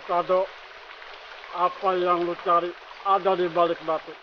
Kado, apa yang lu cari ada di balik batu.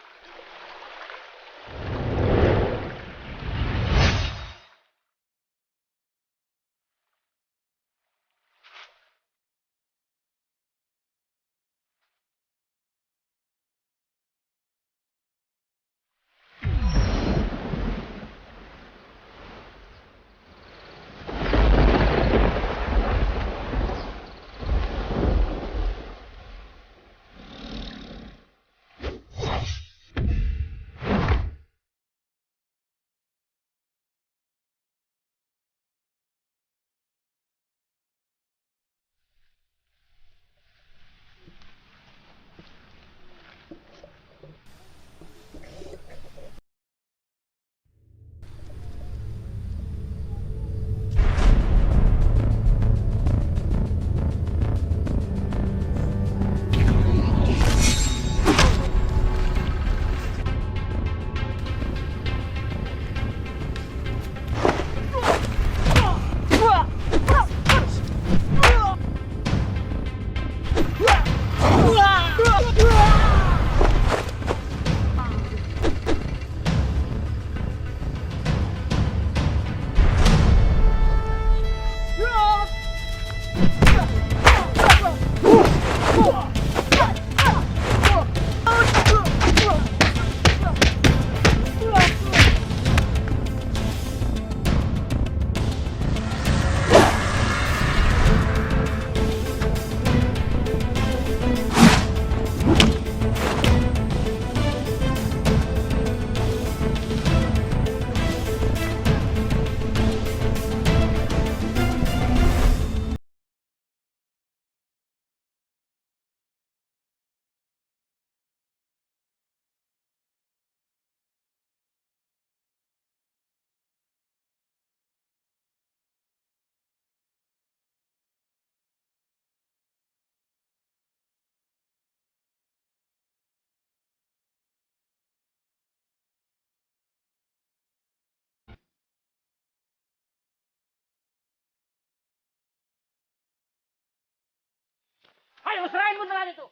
Ayo serahin buntalan itu.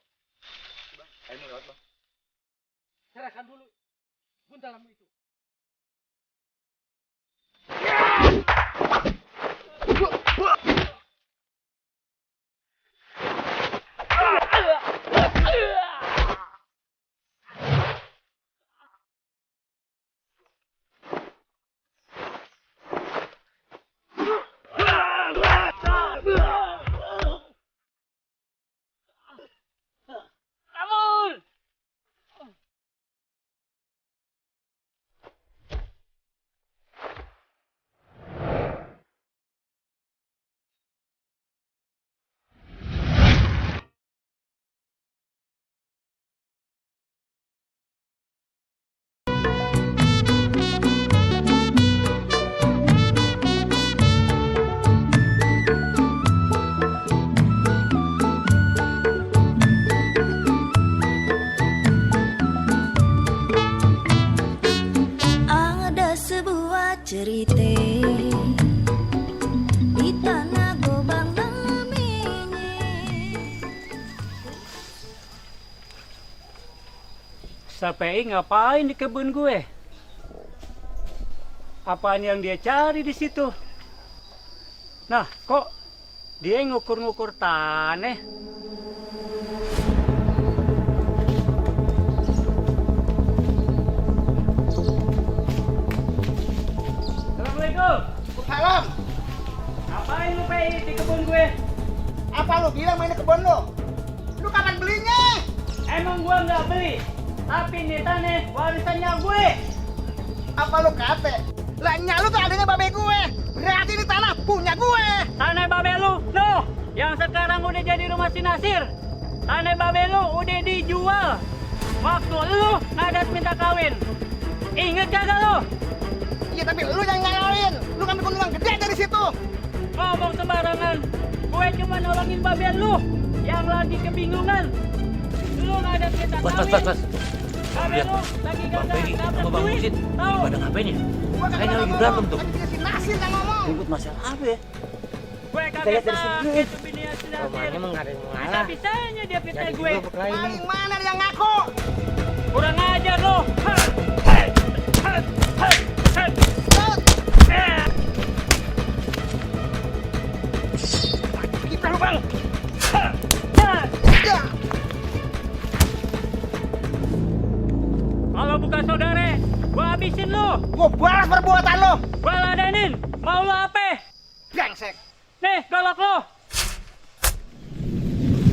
Ayo lewat bang. Serahkan dulu buntalanmu itu. Cerita di tanah gobang namanya. Sapei ngapain di kebun gue? Apaan yang dia cari di situ? Nah, kok dia ngukur-ngukur tanah? Salam. Ngapain lu Pei di kebun gue? Apa lu bilang main ke kebun lu? Lu kapan belinya? Emang gue nggak beli, tapi ini tanah warisannya gue. Apa lu kate? Lah nyak lu tuh adanya babe gue. Berarti ini tanah punya gue. Tanah babe lu, no, yang sekarang udah jadi rumah si Nasir. Tanah babe lu udah dijual. Waktu lu ngadat minta kawin. Ingat kagak lu? Iya tapi lu yang nyalain. Lu ngambil keuntungan gede dari situ. Ngomong sembarangan. Gue cuma nolongin babe lu yang lagi kebingungan. Lu ngadat minta kawin. Bos. Babe lu lagi Bang kagak Pegi dapet sama Bang duit. Musid Tahu? pada ngapain ya? Gua Kayaknya lagi berantem tuh. Kan si Nasir yang ngomong. Ribut masalah apa ya? Gue Kita lihat kagak dari sini. sakit tuh bini si Nasir. Romanya emang nggak ada yang ngalah. Bisa-bisanya dia fitnah Jadi gue. juga bekelahi nih. Paling mana yang ngaku? Kurang ajar lo. Kita lu bang. Kalau bukan saudara, gua habisin lo. Gua balas perbuatan lo. Gua ladenin. Mau lo apa? Brengsek. Nih, golok lo.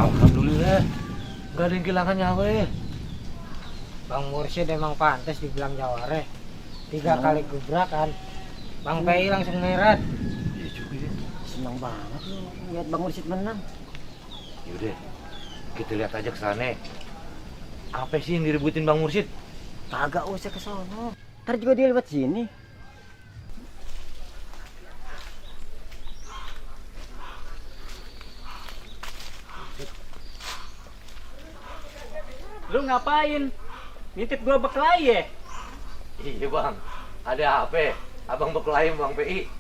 Alhamdulillah. Gak ada yang kehilangan nyawa ya. Bang Mursyid emang pantas dibilang jawara. 3 kali gebrakan. Bang PI langsung ngeret. Iya juga ya. Senang banget lu lihat Bang Mursyid menang. Yaudah, kita lihat aja ke sana. Apa sih yang diributin Bang Mursyid? Kagak usah ke sono. Ntar juga dia lewat sini. Lu ngapain? Nitip gua bekelahi ya? Iya bang, ada apa? Abang bekelahi Bang PI.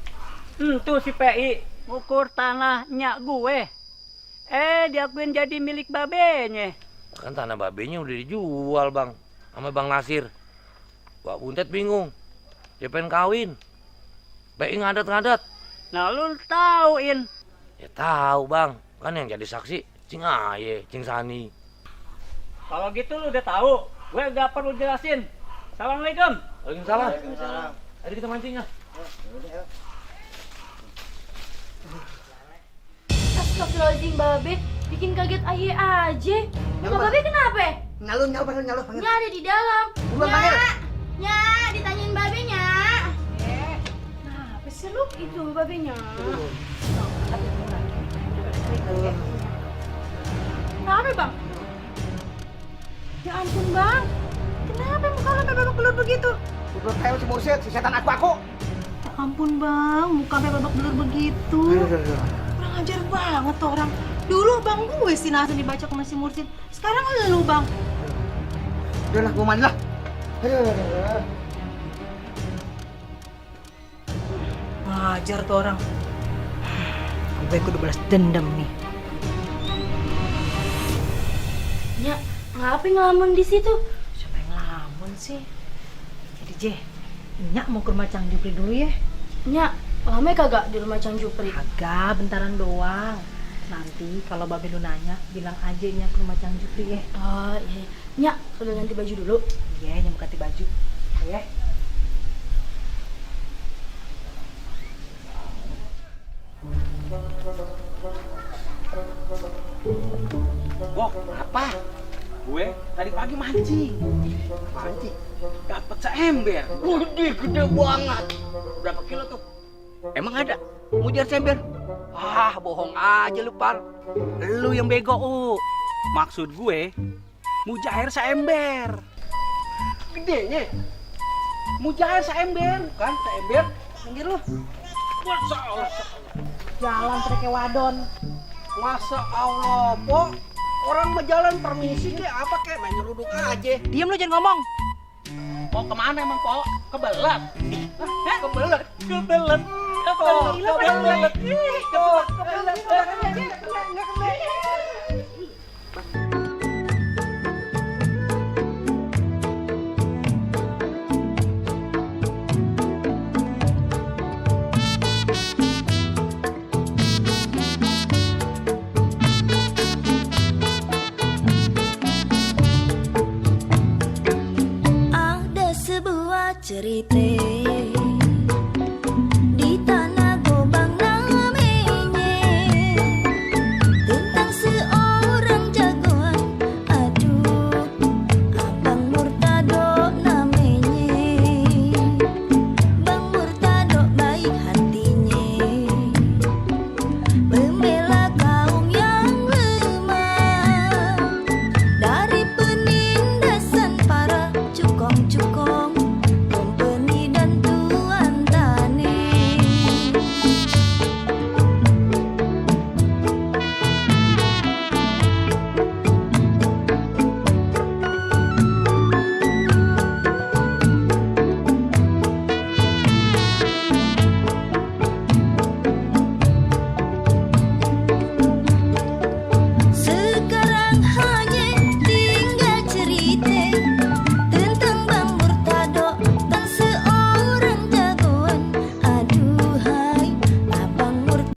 Tuh si PI ngukur tanahnya gue. Diakuin jadi milik babenya. Kan tanah babenya udah dijual bang, sama Bang Nasir. Wah Buntet bingung, dia pengen kawin. PI ngadat-ngadat. Nah lu tauin. Ya tahu bang, kan yang jadi saksi Cing Aye, Cing Sani. Kalau gitu lu udah tahu. Gue gak perlu jelasin. Assalamualaikum. Waalaikumsalam. Ayo kita mancing ya. Astagfirullahaladzim Babe, bikin kaget Aye aja. Muka Babe kenapa? Nyalur panggil. Nya ada di dalam. Buruan panggil. Nya, ditanyain Babe nya. Kenapa sih lu itu Babe nya? Kenapa Bang? Ya ampun Bang, kenapa muka lo sampai babak belur begitu? Udah kayak si Mursyid, si setan aku. Ya ampun Bang, muka sampai babak belur begitu. Kurang ajar banget tuh orang. Dulu Bang gue si Nasir dibaca sama si Mursyid. Sekarang lu Bang. Udah lah, gua mandi lah. Ngajar tuh orang. Gue kudu balas dendam nih. Nya, ngapain ngelamun di situ? Siapa yang ngelamun sih? Jadi Jeh, Nyak mau ke rumah Cang Jupri dulu ya? Nya, lama kagak di rumah Cang Jupri? Agak, bentaran doang. Nanti kalau Babe lu nanya, bilang aja Nyak ke rumah Cang Jupri ya. Oh iya, Nya, udah ganti baju dulu. Iya, Nyak mau ganti baju. Ya. Wah, apa? Gue tadi pagi mancing. Dapat seember. Gede banget. Berapa kilo tuh? Emang ada? Mujar seember? Ah, bohong aja lu, Par. Lu yang bego, Maksud gue, mujair seember. Gedenya. Mujair seember, bukan seember. Pinggir lu. Masya Allah. Jalan terke wadon. Masa Allah, Po. Orang mau jalan permisi kek apa kek main nyeruduk aja. Diam lu jangan ngomong. Mau kemana emang, Po? Kebelet. Hah? Kebelet. Gila,